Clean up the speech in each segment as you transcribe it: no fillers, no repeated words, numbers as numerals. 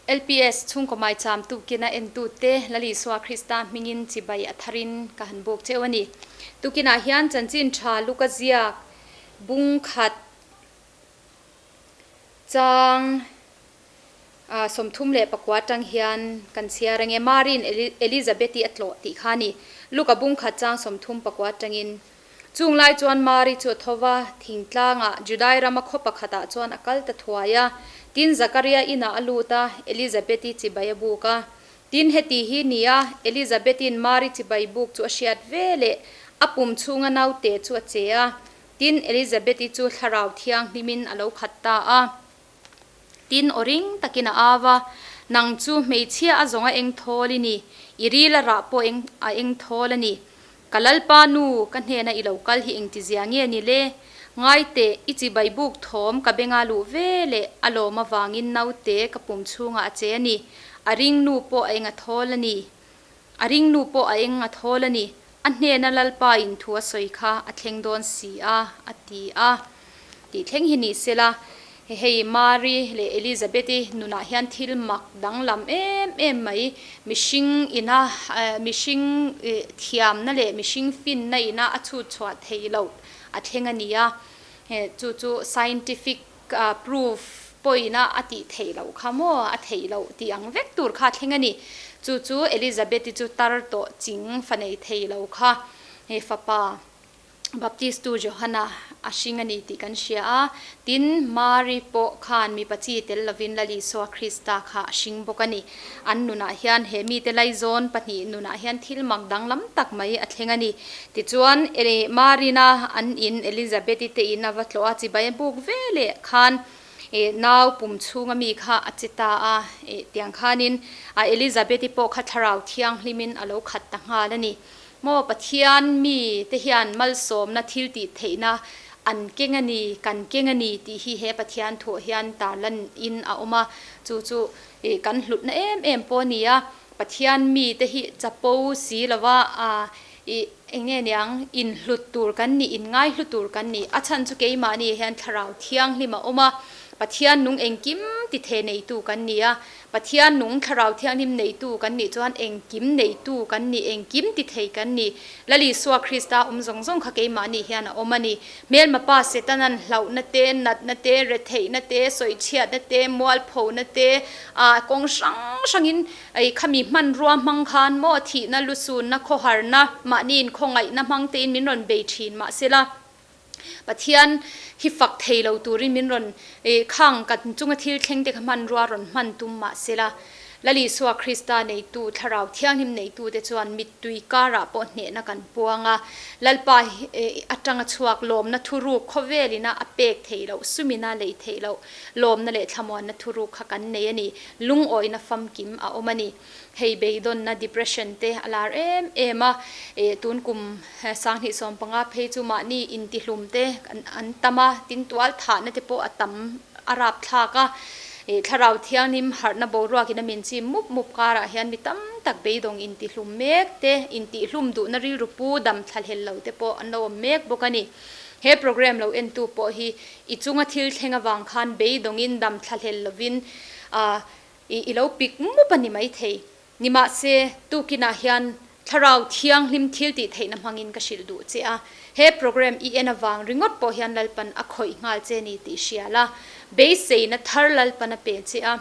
LPS chhungkaw maicham tukina entute Lal Isua Krista hmingin chibai a tharin ka han buk cheu a ni. Tukinah hian chanchin tha Luka ziak bung khat chang 34 tang hian kan chhiar ange Mari'n Elizabeth-i a tlawh tih kha a ni. Luka bung khat chang 34 tangin Chung lai chuan Mari chu a tho va, thingtlangah Judai rama khaw pakhatah chuan a kal ta thuai a. Tin, Zakaria inah a lut a, Elizabeth-i chibai a buk a. Tin, heti hi ni a, Elizabeth-i'n Mari chibai buk chu a hriat ve leh a pum chhunga naute chu a che a. Tin, Elizabeth-i chu thlarau thianghlimin a lo khat ta a. Tin, aw ring takin a au a, Nang chu hmeichhia a zawng a eng thawl i ni, i ril a rah pawh eng a eng thawl a ni. Ka Lalpa nu, ka hnena i lo kal hi engtizia nge ni le? Ngai teh, i chibai buk thawm ka benga luh ve leh a lawm avangin naute ka pum chhungah a che a ni. A ring nu pawh a eng a thawl a ni. A ring nu pawh a eng a thawl a ni. A hnena Lalpa in thu a sawi kha a thleng dawn si a, a ti a. Tih thleng hi ni sela, hei Mari leh Elizabeth-i nunah hian thil mak danglam em em mai, mihring ina mihring thiamna leh mihring finna ina a chhut chhuah theih loh a thleng a ni a. Chu chu scientific proof pawhin a tih theih loh kha maw, a theih loh tih ang vek tur kha a thleng a ni. Chu chu Elizabeth-i chu tar tawh ching fa nei thei lo kha fapa Baptistu Johana a hring a ni tih kan hria a, tin, Mari pawh khan mipa chi tel lovin Lal Isua Krista kha a hring bawk a ni. An nunah hian he mite laizawn pahnih nunah hian thil mak danglam tak mai a thleng a ni. Tichuan, Marina an in Elizabeth-i te in a va tlawh a, chibai a buk ve leh khan nau pum chhunga mi kha a che ta a, tiang khanin Elizabeth-i pawh kha thlarau thianghlimin a lo khat ta nghal a ni. Maw Pathian mi te hian malsawmna thil tih theihna an keng a ni, kan keng a ni tih hi he Pathian thuah hian tarlan in a awm a, chu chu kan hlutna em em pawh a ni a, Pathian mi te hi chapo si lova eng nge niang inhlut tur kan ni, inngaihlu tur kan ni, a chhan chu keimahni hian thlarau thianghlim a awm a, Pathian nung engkim ti thei neitu kan ni a, Pathian nung Thlarau Thianghlim neitu kan nih chuan engkim neitu kan ni, engkim ti thei kan ni. Lal Isua Krista awm zawng zawng kha keimahni hian a awm a ni. Hmelma pa Setanan hlauhna te, natna te, retheihna te, sawichhiatna te, mualphona te, ah kawng hrang hrangin ei khami hmanrua hmang khan maw thihna, lusunna, khawharna, mahni inkhawngaihna hmang tein min rawn bei thin mahsela, Pathian hi fak thei lo turin min rawn khang kan chunga thil thleng te kha hmanrua rawn hman tum mah sela, Lal Isua Krista neitu, Thlarau Thianghlim neitu te chuan mittui karah pawh hnehna kan puang a, Lalpa atanga chhuak lawmna thuruk khawvelina a pek theih loh, sumina lei theih loh lawmna leh thlamuanna thuruk kha kan nei a ni, lungawina famkim a awm a ni. Hei beidawnna depression te a lar em em a, eh tun kum 2015 phei chu mahni intihlum te an tam a, tin tual thahna te pawh a tam a rap thlak a, eh thlarau thianghlim harhna boruakin a min chim mup mup karah hian mi tam tak beidawng intihlum mek te, intihlum duhna rilru pu dam thlahlel lo te pawh an lo awm mek bawk a ni. He program lo entu pawh hi i chunga thil thleng avang khan beidawngin dam thlahlel lovin ah I i lo pik mup a ni maithei. Nimahse, tukinah hian Thlarau Thianghlim thil tih theihna hmangin ka hrilh duh che a. He program i en avang ringawt pawh hian Lalpan a khawih nghal che ni tih hria la. Beiseina thar Lalpan a pe che a.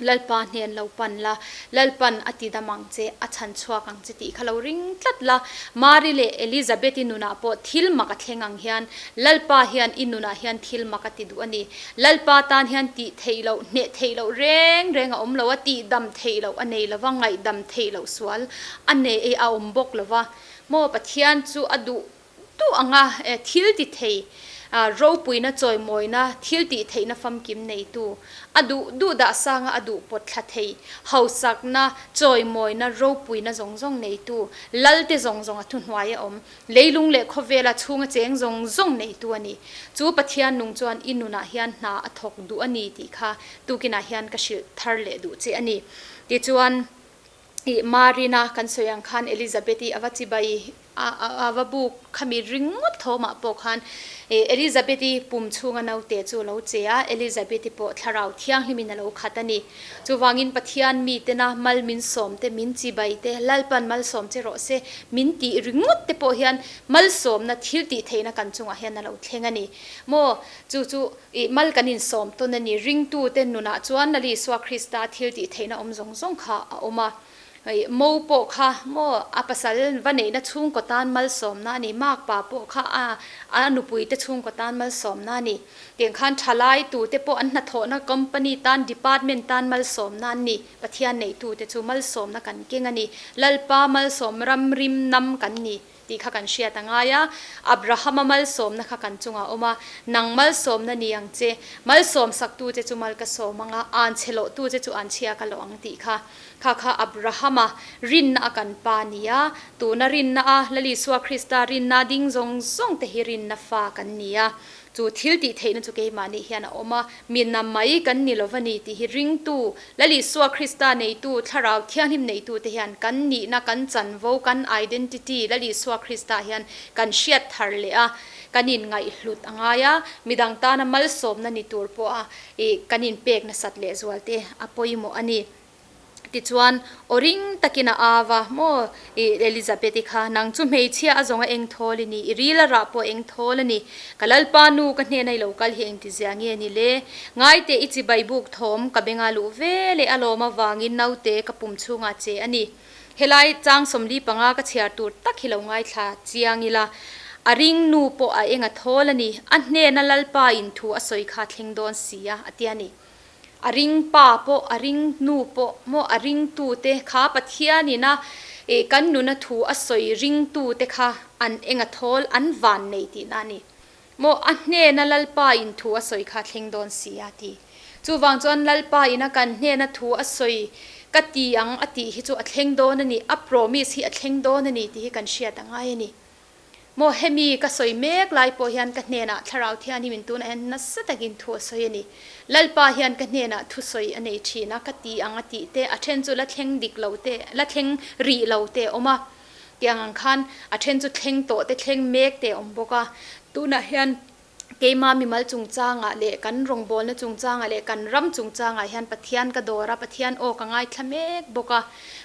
Lalpa hnen lo pan la, Lalpan a ti dam ang che, a chhan chhuak ang che tih kha lo ring tlat la. Mari leh Elizabeth-i nunah pawh thil mak a thleng ang hian Lalpa hian i nunah hian thil mak a ti duh a ni. Lalpa tan hian tih theih loh, hneh theih loh reng reng a awm lo a, tih dam theih loh a nei lo va, ngaihdam theih loh sual a nei a awm bawk lo va. Maw Pathian chu a duh duh ang a, thil ti thei, ropuina chawimawina, thil tih theihna famkim neitu, a duh duh dah sanga a duh pawt thla thei, hausakna, chawimawina, ropuina zawng zawng neitu, Lalte zawng zawng a thuhnuai a awm. Leilung leh khawvela chhunga cheng zawng zawng neitu a ni. Chu Pathian nung chuan i nunah hian hna a thawk duh a ni tih kha tukinah hian ka hrilh thar leh duh che a ni. Tichuan, I Marina kan sawi ang khan Elizabeth-i a va chibai a, a va buk khami ringawt thawmah pawh khan Elizabeth-i pum chhunga naute chu a lo che a, Elizabeth-i pawh thlarau thianghlimin a lo khat a ni. Chuvangin Pathian mitena mal min sawm te, min chibai te, Lalpan malsawm che rawh se min tih ringawt te pawh hian malsawmna thil tih theihna kan chungah hian a lo thleng a ni. Maw? Chu chu i mal kan insawm tawn a ni. Ringtute nunah chuan Lal Isua Krista thil tih theihna awm zawng zawng kha a awm a. I mo pawh kha maw a pasal va neihna chhungkaw tan malsawmna a ni. Makpa pawh kha a a nupuite chhungkaw tan malsawmna a ni. Tiang khan thalai tute pawh an hnathawhna company tan, department tan malsawmna an ni. Pathian neitute chu malsawmna kan keng a ni. Lalpa malsawm ram rim nam kan ni. Tih kha kan hriat a ngai a, Abrahama malsawmna kha kan chungah a awm a, Nang malsawmna ni ang che, malsawm saktu che chu mal ka sawm ang a, an chhe lawhtu che chu an chhia ka lawh ang tih kha. Kha kha Abrahama rinna a kan pa ni a, tuna rinna a Lal Isua Krista rinna ding zawng zawng te hi rinna fa kan ni a, Chu thil tih theihna chu keimahni hian a awm a, mi na mai kan ni lova ni tih hi ringtu, Lal Isua Krista neitu, Thlarau Thianghlim neitute hian kan nihna, kan chanvo, kan identity Lal Isua Krista hian kan hriat thar leh a, kan inngaihhlut a ngai a, midang tana malsawmna ni tur pawha kan inpek nasat lehzual te a pawimawh a ni. Tichuan, aw ring takin a au a, Maw, i Elizabeth-i kha, nang chu hmeichhia a zawng a eng thawl i ni, i ril a rah pawh eng thawl a ni. Ka Lalpa nu, ka hnena i lo kal hi engtizia nge ni le? Ngaite i chibai buk thawm ka benga luh ve leh a lawm avangin naute ka pum chhungah che a ni. Helai chang 45 ka chhiar tur tak hi lo ngaithla chiang ila, a ring nu pawh a eng a thawl a ni, a hnena Lalpa in thu a sawi kha thleng dawn si a, a ti a ni. A ring pa pawh, a ring nu pawh maw, a ringtute kha Pathianin a eh kan nuna thu a sawi ringtute kha an eng a thawl, an van nei tihna a ni. Maw, a hnena Lalpa in thu a sawi kha thleng dawn si a ti. Chuvang chuan Lalpa in a kan hnena thu a sawi ka ti ang a tih hi chu a thleng dawn a ni, a promise hi a thleng dawn a ni tih hi kan hriat a ngai a ni. Maw hemi ka sawi mek lai pawh hian ka hnenah Thlarau Thianghlim in tunah hian nasa takin thu a sawi a ni. Lalpa hian ka hnenah thu sawi a nei thin a, ka ti ang a tih te, a then chu la thleng dik lo te, la thleng rih lo te a awm a. Tiang ang khan a then chu thleng tawh te, thleng mek te a awm bawk a. Tunah hian Keimah mimal chungchangah leh kan rawngbawlna chungchangah leh kan ram chungchangah hian Pathian ka dawr a, Pathian aw ka ngaithla mek bawk a.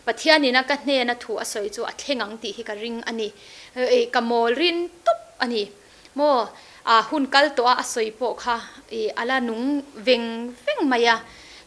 Pathianina ka hnena thu a sawi chu a thleng ang tih hi ka ring a ni. Ka mawl rin tawp a ni. Maw, a hun kal tawh a a sawi pawh kha a la nung veng veng mai a.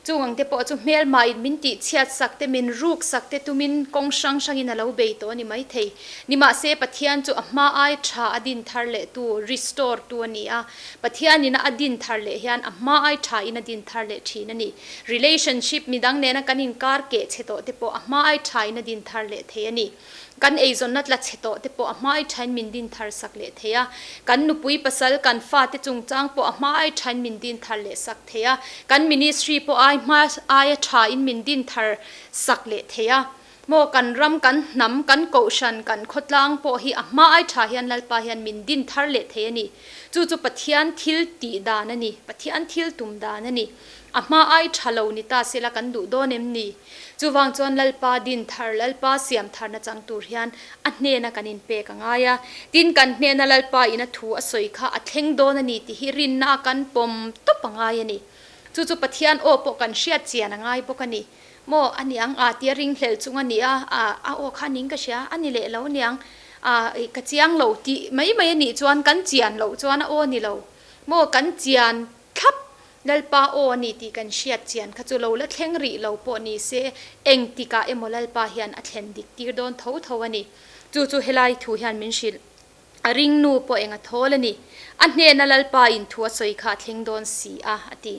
Chung ang te pawh chu hmelmain min tihchhiat sak te, min ruk sak te tumin kawng hrang hrangin a lo bei tawh a ni maithei. Nimahse, Pathian chu a hma ai tha a din thar leh tu, restore tu a ni a. Pathianin a din thar leh hian a hma ai tha in a din thar leh thin a ni. Relationship midang nena kan inkar keh chhe tawh te pawh a hma ai tha in a din thar leh thei a ni. Kan eizawnna tla chhe tawh te pawh a hma ai thain min din thar sak leh thei a. Kan nupui pasal, kan fate chungchang pawh a hma ai thain min din thar leh sak thei a. Kan ministry pawh ai hma aia thain min din thar sak leh thei a. Maw kan ram, kan hnam, kan kohhran, kan khawtlang pawh hi a hma ai tha hian Lalpa hian min din thar leh thei a ni. Chu chu Pathian thil tih dan a ni, Pathian thil tum dan a ni. A hma ai tha lo ni ta sela kan duh dawn em ni? Chuvang chuan Lalpa din thar, Lalpa siam tharna chang tur hian a hnena kan inpek a ngai a. Tin, kan hnena Lalpa in a thu a sawi kha a thleng dawn a ni tih hi rinna a kan pawm tawp a ngai a ni. Chu chu Pathian aw pawh kan hriat chian a ngai bawk a ni. Maw, a ni ang, a tia ringhlel chung a ni a, a a aw kha ning ka hria, a ni leh lo niang, a ka chiang lo tih mai mai a nih chuan kan chian loh chuan a aw ni lo. Maw, kan chian thlap Lalpa aw a ni tih kan hriat chian kha chu lo la thleng rih lo pawh ni se, engtikah emaw Lalpa hian a thlen dik tir dawn tho tho a ni. Chu chu helai thu hian min hrilh. A ringnu pawh eng a thawl a ni. A hnena Lalpa in thu a sawi kha a thleng dawn si a, a ti.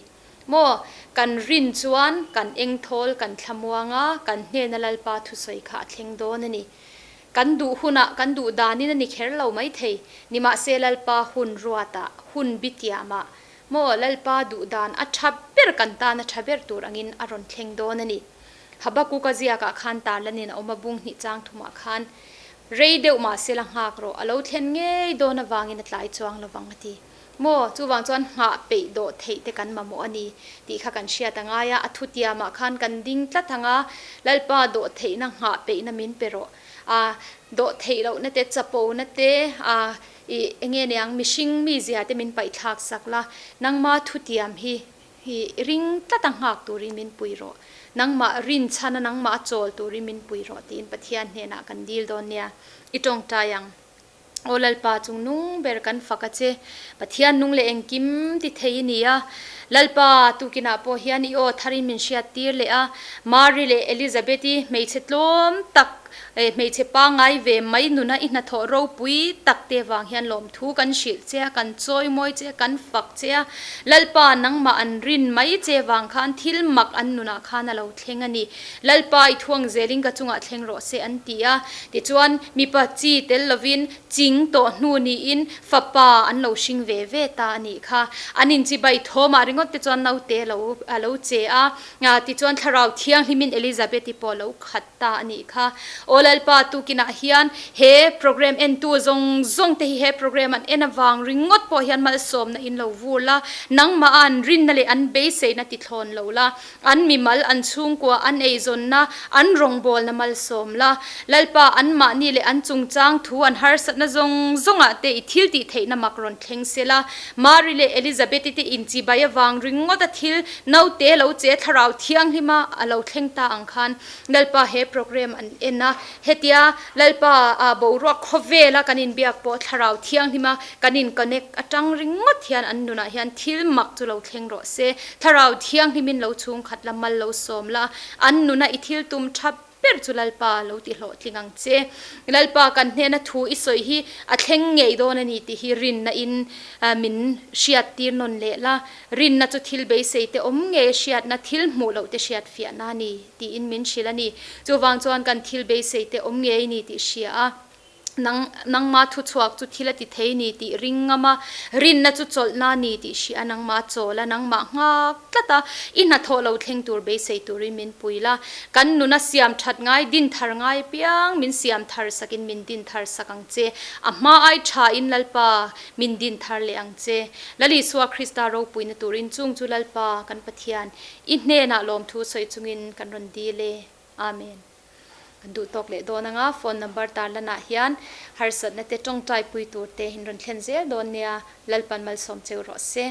Maw, kan rin chuan kan eng thawl kan thlamuang a, kan hnena Lalpa thusawi kha a thleng dawn a ni. Kan duh hunah kan duh danin a ni kher lo maithei. Nimahse Lalpa hun ruatah, hun bitiamah, Maw Lalpa duh dan a tha ber kan tan a tha ber tur angin a rawn thleng dawn a ni. Habakuka ziakah khan tarlanin a awm a bung hnih chang thumah khan rei deuh mahse la nghak rawh, a lo thlen ngei dawn avangin a tlai chuang lovang a ti. Maw? Chuvang chuan nghah peih dawh theih te kan mamawh a ni tih kha kan hriat a ngai a, a thutiamah khan kan ding tlat ang a, Lalpa dawh theihna nghah peihna min pe rawh. A dawh theih lohna te, chapona te, a i enge niang mihring mizia te min paihthlak sak la, nangma thutiam hi hi ring tlat a nghak turin min pui rawh. Nangmah rinchhana nangmah a chawl turin min pui rawh tiin Pathian hnenah kan dil dawn nia. I tawngtai ang. Aw Lalpa chung nung ber kan fak a che. Pathian nung leh engkim ti thei i ni a. Lalpa, tukinah pawh hian i aw tharin min hriat tir leh a. Mary leh Elizabeth-i hmeichhe tlawm tak, hmeichhe pangngai ve mai nuna i hnathawh ropui tak te vang hian lawmthu kan hrilh che a, kan chawimawi che a, kan fak che a. Lalpa, nangmah an rin mai che vang khan thil mak an nunah khan a lo thleng a ni. Lalpa i thuang zelin ka chungah thleng rawh se an ti a. Tichuan, mipa chi tel lovin ching tawh hnu niin fapa an lo hring ve ve ta a nih kha. An inchibai thawmah ringawt te chuan naute lo a lo che a. Tichuan, Thlarau Thianghlimin Elizabeth-i pawh a lo khat ta a nih kha. Aw Lalpa, tukinah hian he program entu zawng zawng te hi he program an en avang ringawt pawh hian malsawmna in lo vur la, nangmah a an rinna leh an beiseina ti thlawn lo la. An mimal, an chhungkua, an eizawnna, an rawngbawlna malsawm la. Lalpa, anmahni leh an chungchang thu an harsatna zawng zawngah te i thil tih theihna mak rawn thleng se la. Mary leh Elizabeth-i te inchibai avang ringawta thil naute lo che thlarau thianghlima a lo thleng ta ang khan Lalpa he program an en a. Hetia Lalpa a boruak khawvela kan inbiak pawh thlarau thianghlima kan in connect atang ringawt hian an nunah hian thil mak chu lo thleng rawh se. Thlarau thianghlimin lo chhungkhat la mal lo sawm la, an nuna i thil tum tha ber chu Lalpa lo ti hlawhtling ang che. Lalpa kan hnena thu i sawi hi a thleng ngei dawn a ni tih hi rinna in min hriat tir nawn leh la. Rinna chu thil beisei te awm ngei a hriatna, thil hmuh loh te hriat fiahna a ni tiin min hrilh a ni. Chuvang chuan kan thil beisei te awm ngei a ni tih hria a. Nang, nangma thuchhuak chu thil a ti thei ni tih ring ngam a, rinna chu chawlhna ni tih hria a, nangma chawl a, nangmah nghak tlat a, i hnathawh lo thleng tur beisei turin min pui la. Kan nuna siam that ngai, din thar ngai apiang min siam thar sakin min din thar sak ang che. A hma ai tha in Lalpa min din thar leh ang che. Lal Isua Krista ropuina turin chung chu Lalpa kan Pathian, i hnenah lawmthu sawi chungin kan rawn dil e. Amen. Kan duh tawk leh dawn anga phone number tarlanah hian harsatna te tawngtai pui tur te in rawn thlen zel dawn nia, Lalpan malsawm cheu rawh se.